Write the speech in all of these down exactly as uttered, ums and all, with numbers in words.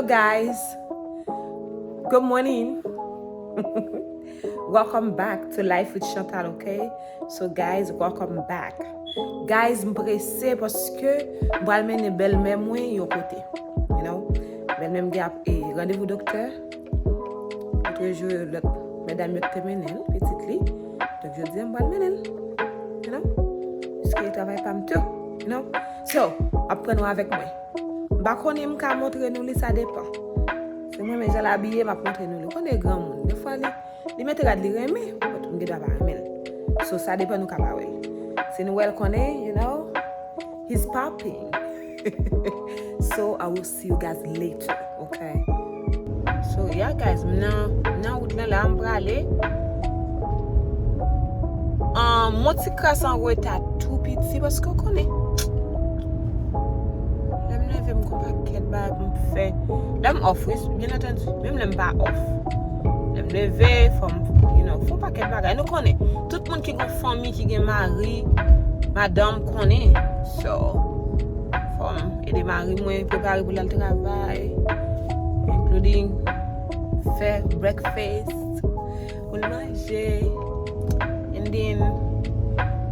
Guys, good morning. Welcome back to Life with Chantal, okay? So guys, welcome back. Guys, m prese paske m pral mennen bèlmè mwen yon kote. You know? Bèlmè m gen ap- e, randevou doktè. Lòt jou, lòt medam yo te mennen l, pitit li. Donk, jodi a, m pral mennen l. You know? Piske e travay pa m tou. You know? So, ap pran nou avèk mwen. M pa konnen m ka montre nou li, sa depan. Si mwen menm jan l abiye, m ap montre nou li. Ou konnen granmoun, defwa li, li mete rad li renmen, but m gen dwa pa renmen l. So, sa depan nou ka pa wè l. Si nou wè l konnen, you know, he's popping. So, I will see you guys later, okay? So, yeah, guys, m nan, m nan wout lan la, m prale. Um, m on ti kras an reta tou piti, paske w konnen. Lè m leve, m gon pakèt bagay pou m fè. Lè m off, wi, byen antandi. Menm lè m pa off. Lè m leve, fò m, you know, fè on pakèt bagay. Nou konnen, tout moun ki gon fanmi, ki gen mari, madanm, konnen. So, fò m ede mari mwen prepare pou l al travay, including fè breakfast pou l manje. And then,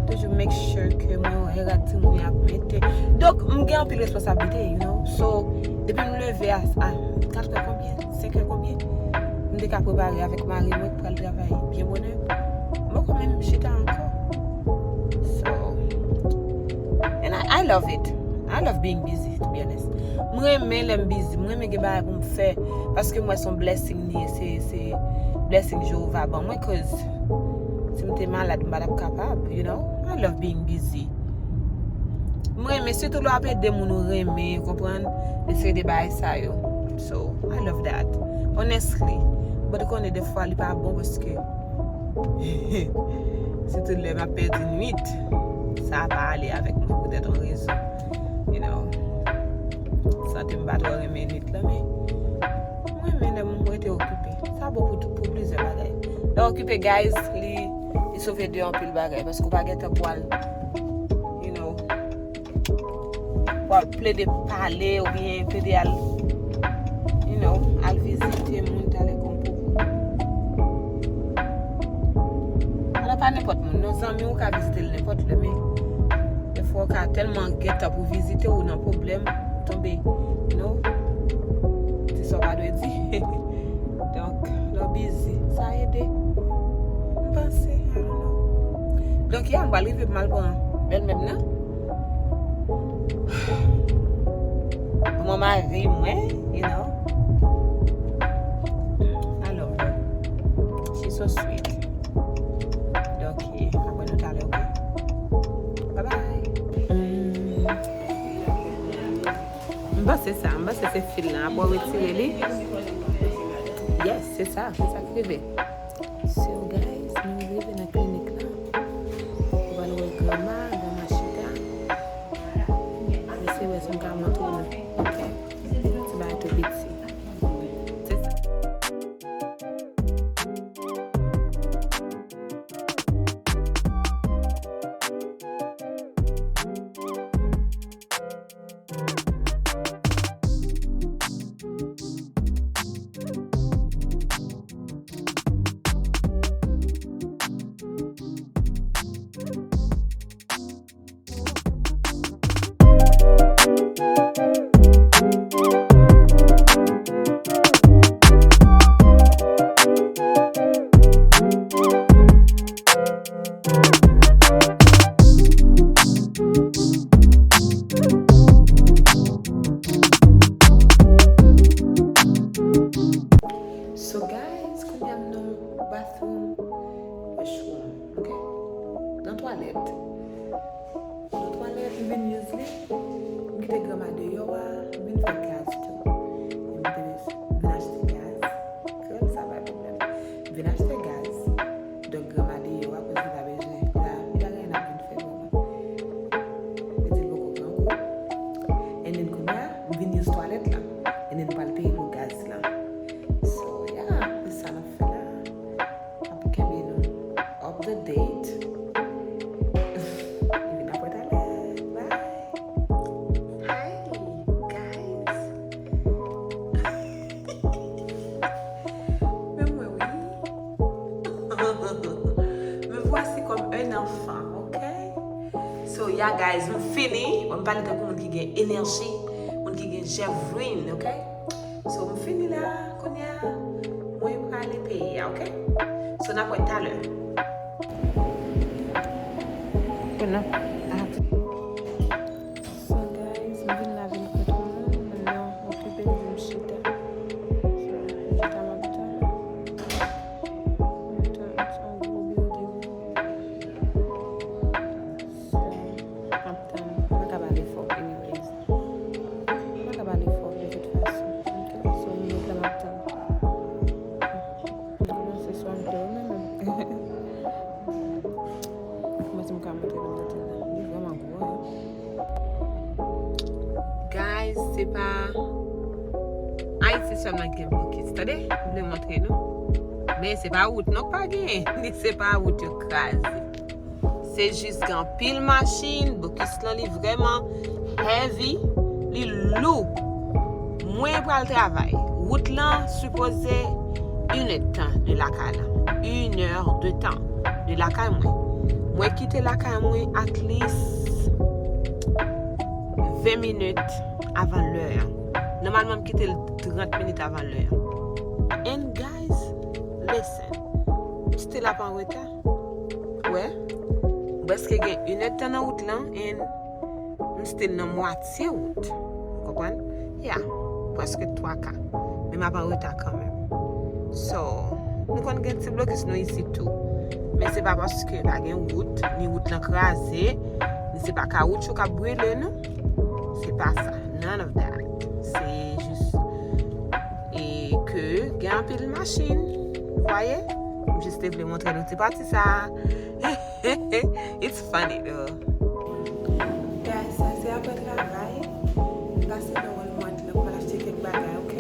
toujou make sure ke mwen wè rad timoun yo ap mete. Donk, m gen anpil responsablite, you know. So, depi m leve a, a katrè konbyen? Senk è konbyen? M te ka prepare avèk mari mwen pou al travay byen bonè. M poko menm chita ankò. So, and I, I love it. I love being busy, to be honest. M renmen lè m busy. M renmen gen bagay pou m fè. Paske m wè se on blessing li ye. Se, se blessing Jewova ban mwen, 'cause si m te malad, m pa t ap kapab, you know? I love being busy. M renmen, sitou lè w ap ede moun ou renmen, konprann? Eseye de bagay sa yo. So, I love that. Honestly. But ou konnen defwa li pa bon paske sitou lè m ap pèdi nwit, sa pa ale avèk mwen poutèt on rezon. You know, sante m pa twò renmen nwit lan, men mwen renmen lè m rete okipe. Sa bon pou, pou plizyè bagay. Lè w okipe, guys, li, li sove de anpil bagay. Paske w pa gentan pwal, you know, w ap plede pale oubyen plede al, you know, al vizite moun talè konpou. Ala pa nenpòt moun, non, zanmi w ka vizite l nenpòt lè, men defwa w ka tèlman gen tan pou vizite w nan pwoblèm, tonbe, you know, di sa w pa dwe di. Donk, lè w bizi, sa ede. M panse, I don't know. Donk, ya, m pral rive pou m al pran bèlmè m nan. Pou mwen mari mwen, you know. I love her. She's so sweet. Donk, apre nou talè, ok? Bye bye. Mm. M panse sa, m panse se fil lan. Apre w retire li. Yes, se sa, se sa ki rive. So, guys, nou rive nan klinik lan. Ou pral wè granma, granma chita. Mesye, wè si m ka montre nou. Ok? Ti bagay tou piti. Se sa. So guys, kounye a m nan bathroom, washroom, ok? Nan twalèt. Nan twalèt, m vin use li. M kite granma deyò a, m vin fè gaz tou. M te vin achte gaz. Krèm sa pa pwoblèm. M vin achte gaz. Donk, granma deyò a, koz li pa bezwen. La, li pa gen anyen ap vin fè granma. Li di l poko pran kou. And then, kounye a, m vin use twalèt la. And then, m pral peye pou gaz la. So, yeah, se sa n ap fè la. M ap kenbe nou up to date. Epi n ap wè talè. Bye. Hi, guys. So, yeah, guys, m fini. Bon, m pale tankou moun ki gen enèji, moun ki gen jèvrin, ok? So, m fini la, kounye a, mwen prale peyi a, ok? So, n ap wè talè. Kounye a. So, guys, m vin lave m kont mwen, m okipe m di m chita. So, m chita m ap tann. M tann, se yon gwo building. So, m ap tann. M pa ka pale fò, anyways. M pa ka pale fò, de tout fason. Ok? So, m met la m ap tann. Mwen se swa m te ou menm. Kòman si m ka montre nou maten nan? Li vrèman gwo, wi. Guys, se pa Ayiti sèlman ki gen blokis. Tande, m vle montre nou. Men se pa wout non k pa genyen. Se pa wout yo kraze. Se jis gen anpil machin, blokis lan li vrèman heavy, li lou. Mwen pral travay. Wout lan sipoze inèdtan de lakay la. Une heure de temps de lakay mwen. Mwen kite lakay mwen at least ven minit avan lè an. Nòmalman, m kite l trant minit avan lè an. And guys, listen. M still ap an reta. Wè, m prèske gen inèdtan nan wout lan, and m still nan mwatye wout. Ou konprann? Yeah, prèske twa ka. Men m ap an reta kanmenm. So, nou konn gen ti blokis nou isit tou. Men se pa paske pa gen wout, ni wout lan kraze, ni se pa kawoutchou k ap brile nou. Se pa sa. None of that. Se jis e ke gen anpil machin. Ou vwaye? M jis te vle montre nou ti pati sa. It's funny though. Guys, sa se apre travay. M pase nan Walmart la pou m al achte kèk bagay, ok?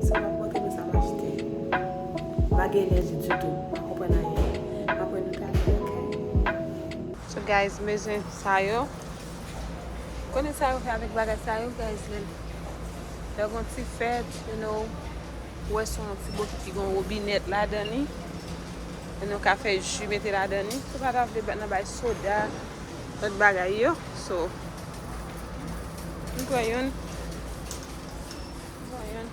So, m ap montre nou sa m achte. M pa gen enèji ditou. M pa konprann anyen. M ap wè nou talè, ok? So, guys, m bezwen sa yo. Konnen sa yo fè avèk bagay sa yo, guys, lè, lè gon ti fèt, you know, ou wè se yon ti bokit ki gon wobinèt ladan li. Epi nou ka fè ji mete ladan li. Si w pa ta vle nan bay soda, lòt bagay yo. So, m pran youn. M pran yonh.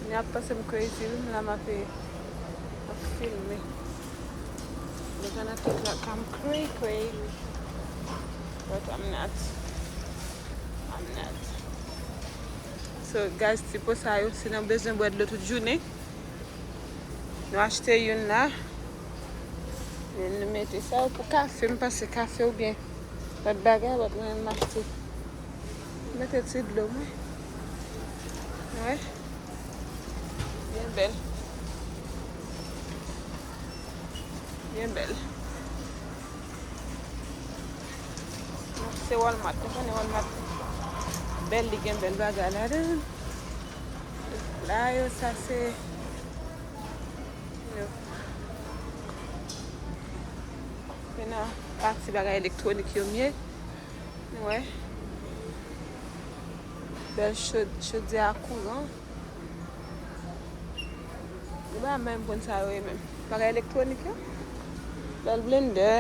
Ni ap panse m crazy wi, m la m ap, m ap filme. They're gonna think like I'm cray cray. But I'm not. I'm not. So, guys, ti po sa yo, si nou bezwen bwè dlo tout jounen, nou achte youn la. Men nou mete sa yo pou kafe, m panse kafe oubyen lòt bagay, but mwen menm m achte. Mete ti dlo mwen. Wè. Byen bèl. Byen bèl. Se Walmart, nou konnen Walmart bèl, li gen bèl bagay ladan. La yo, sa se, yo. Se nan pati bagay elektwonik yo m ye. Wè. Bèl chod-, chodyè a kouran. Ou pa menm konn sa yo ye menm. Bagay elektwonik yo. Bèl blendè.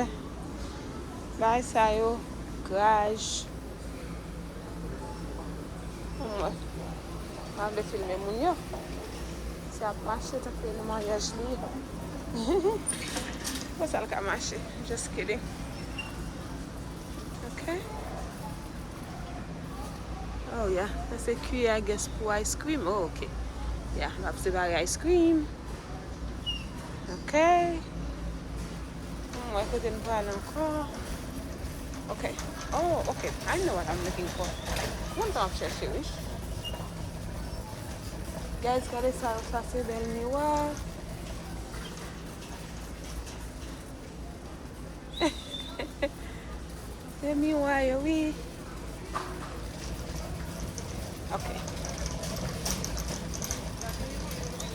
Bagay sa yo. Graj. Anmwey. M pa vle filme moun yo. Se ap mache tankou nan maryaj li ye. Konsa l ka mache. Just kidding. Ok. Oh, yeah. Sa se kiyè, I guess, pou ice cream. Oh, ok. Yeah, l ap separe ice cream. Ok. M wè kote n prale ankò. Ok. Oh, ok. I know what I'm looking for. Mwen t ap chèche, wi. Guys, gade sa yo. Sa se bèl miwa. Se miwa yo, wi. Ok.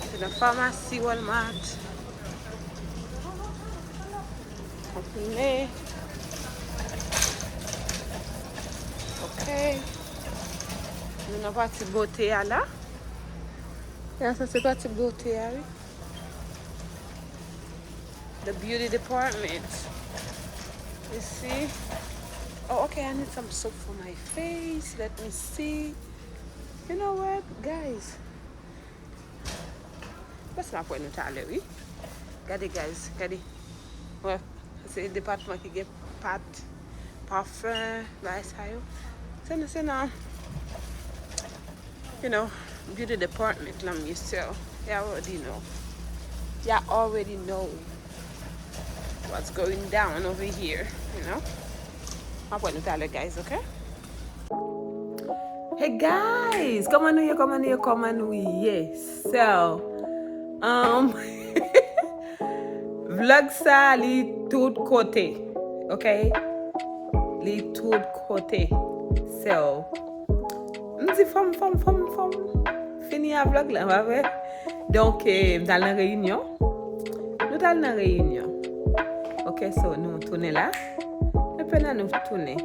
Se nan famasi Walmart. Konfime. Ok. Nou nan pati bote a la. Ya, sa se pati bote a, wi. The beauty department. You see? Oh, okay, I need some soap for my face. Let me see. You know what, guys? Pase m ap wè nou talè, wi. Gade, guys, gade. Wè, se depatman ki gen pat, pafen, bagay sa yo. Se nan, se nan, you know, beauty department lan, mi, so, y'all already know. Y'all already know what's going down over here, you know. M ap wè nou talè, guys, okay? Hey guys, kòman nou ye, kòman nou ye, kòman nou ye? So, um, vlog sa, li tout kote, okay? Li tout kote. So, m di fò m, fò m, fò m, fò m fini a vlog la, pa vre? Donk, eh, m t al nan reyinyon. Nou t al nan reyinyon. Ok, so nou tounen la. Epi la nou tounen.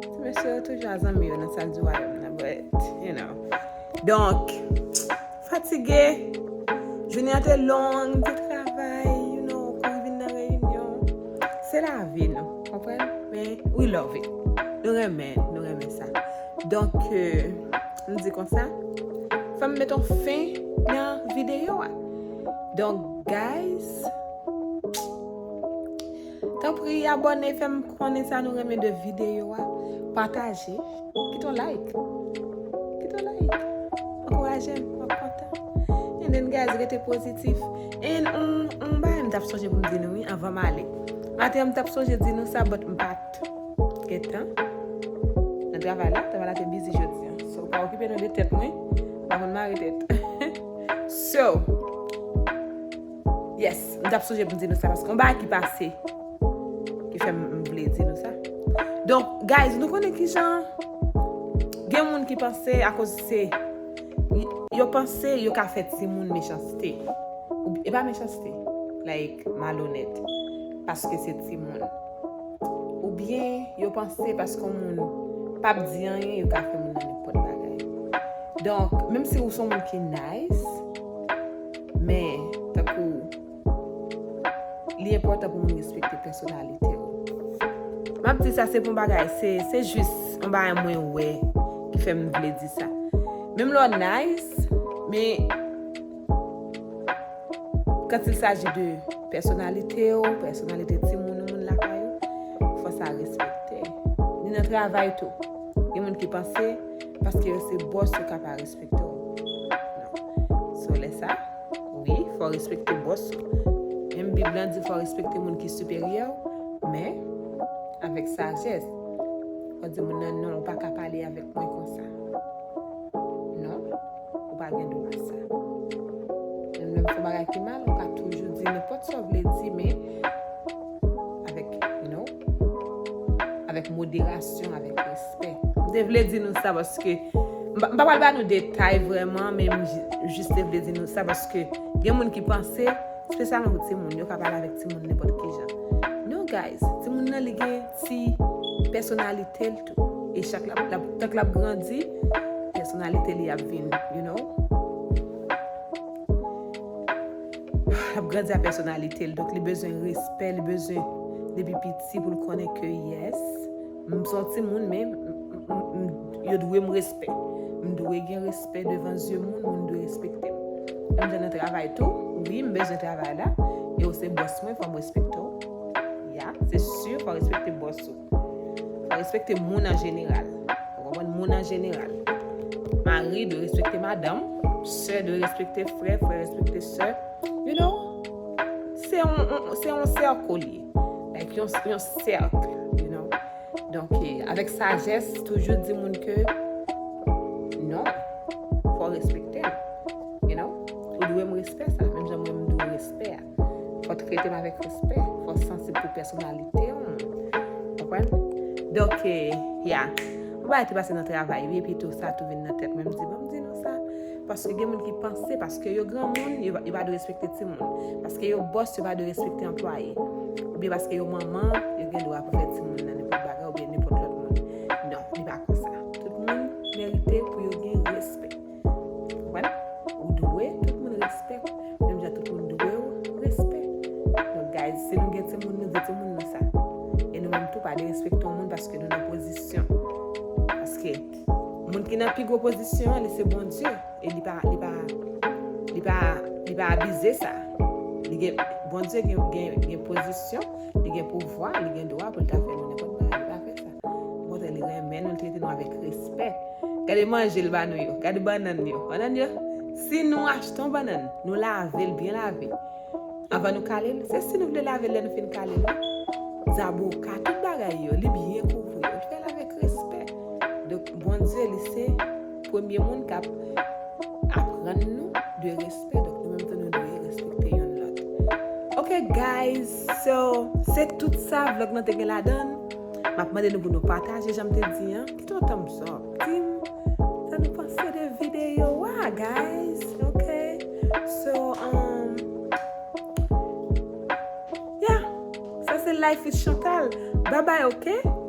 Ti mesye yo toujou a zanmi yo nan sal di wayòm nan, but, you know. Donk, fatige. Jounen an te long, te travay, you know, kouri vin nan reyinyon. Se lavi nou, konprann? Men, we love it. Nou renmen, nou renmen sa. Donk, euh, m di konsa, fò m met yon fen nan videyo a. Donk, guys, tanpri abòne, fè m konnen sa nou renmen de videyo a. Pataje. Kite yon like. Kite yon like. Ankouraje m, m ap kontan. And then, guys, rete pozitif. And on, on bagay m t ap sonje pou m di nou, wi, anvan m ale. Maten an, m t ap sonje di nou sa, but m pa t gen tan. Nan travay la, travay la te busy jodi an. So, pa okipe nou de tèt mwen. M pa konn mare tèt. So, yes, m t ap sonje pou m di nou sa, paske yon bagay ki pase, ki fè m, m vle di nou sa. Donk, guys, nou konnen ki jan gen moun ki panse akoz se, yo panse yo ka fè timoun mechanste. Ou, e pa mechanste, like, malonèt, paske se timoun. Oubyen yo panse paske yon moun p ap di anyen, yo ka fè moun nan nenpòt bagay. Donk, menm si ou se yon moun ki nice, men, tankou, li enpòtan pou moun respekte pèsonalite w. M ap di sa, se pa yon bagay, se, se jis yon bagay mwen wè ki fè m vle di sa. Menm lè w nice, men quand il s'agit de pèsonalite w, pèsonalite timoun ou moun lakay ou, fò sa respekte. Ni nan travay tou. Gen moun ki panse, paske yo se bòs, yo ka pa respekte w. Non. So, lè sa, wi, fò w respekte bòs ou. Menm Bib lan di fò w respekte moun ki siperyè w, men avèk sajès. Fò w di moun nan, "Non, ou pa ka pale avèk mwen konsa. Non, ou pa gen dwa sa." Menm lè m fè yon bagay ki mal, ou ka toujou di nenpòt sa w vle di, men avèk, you know, avèk moderasyon, avèk respè. M te vle di nou sa paske m pa, m pa pral ba nou detay vrèman, men m ji-, jis te vle di nou sa paske gen moun ki panse, espesyalman pou timoun, yo ka pale avèk timoun nenpòt ki jan. Non, guys, timoun nan, li gen ti pèsonalite l tou. E chak l ap, l ap, tank l ap grandi, pèsonalite li ap vin, you know. L ap grandi ak pèsonalite l. Donk, li bezwen respè, li bezwen, depi piti, pou l konnen ke, yes, m se yon timoun, men m, m, m, m, yo dwe m respè. M dwe gen respè devan zye moun, moun dwe respekte m. Menm jan nan travay tou, wi, m bezwen travay la, e w se bòs mwen, fò m respekte w. Ya, se si, fò w respekte bòs ou. Fò w respekte moun an jeneral. Ou konprann? Moun an jeneral. Mari dwe respekte madanm, sè dwe respekte frè, frè respekte sè. You know? Se yon, yon, se yon sèk li ye. Like, yon, yon sèk, you know? Donk, eh, avèk sajès, toujou di moun ke non, fò w respekte m. You know? Ou dwe m respè sa, menm jan mwen m dwe w respè a. Fò w trete m avèk respè, fò w sansib pou pèsonalite w. Konprann? Donk, eh, ya. Yon bagay te pase nan travay, wi, epi tou sa tou vin nan tèt mwen, m di, "Bon, m di nou sa." Paske gen moun ki panse, paske yo granmoun, yo, yo pa dwe respekte timoun. Paske yo bòs, yo pa dwe respekte anplwaye. Oubyen paske yo manman, yo gen dwa pou fè timoun nan nenpòt bagay, oubyen nenpòt lòt moun. Non, li pa konsa. Tout moun merite pou yo gen respè. Konprann? Ou dwe tout moun respè. Menm jan tout moun dwe w respè. Donk, guys, si nou gen timoun, nou di timoun nou sa. E nou menm Respekte yon moun paske nou nan pozisyon. Paske moun ki nan pi gwo pozisyon an, li se Bondye. E li pa, li pa, li pa, li pa abize sa. Li gen, Bondye gen, gen, gen pozisyon, li gen pouvwa, li gen dwa pou l ta fè nou nenpòt bagay, li pa fè sa. Okontrè, li renmen nou, li trete nou avèk respè. Gade manje l ba nou yo, gade bannann yo. Bannann yo, si nou achte yon bannann, nou lave l byen lave. Anvan nou kale l, se si nou vle lave l lè nou fin kale l. Zaboka, tout bagay yo, li byen kouvri yo. Li fè l avèk respè. Donk, Bondye, li se premye moun k ap aprann nou de respè. Donk, nou menm tou, nou dwe respekte youn lòt. Ok, guys, so, se tout sa vlog nan te gen ladan l. M ap mande nou pou nou pataje, jan m te di an. Kite yon thumbs up. Di m sa nou panse de videyo a, guys. Ok? So, um, yeah. Sa se Life with Chantal. Bye bye, ok?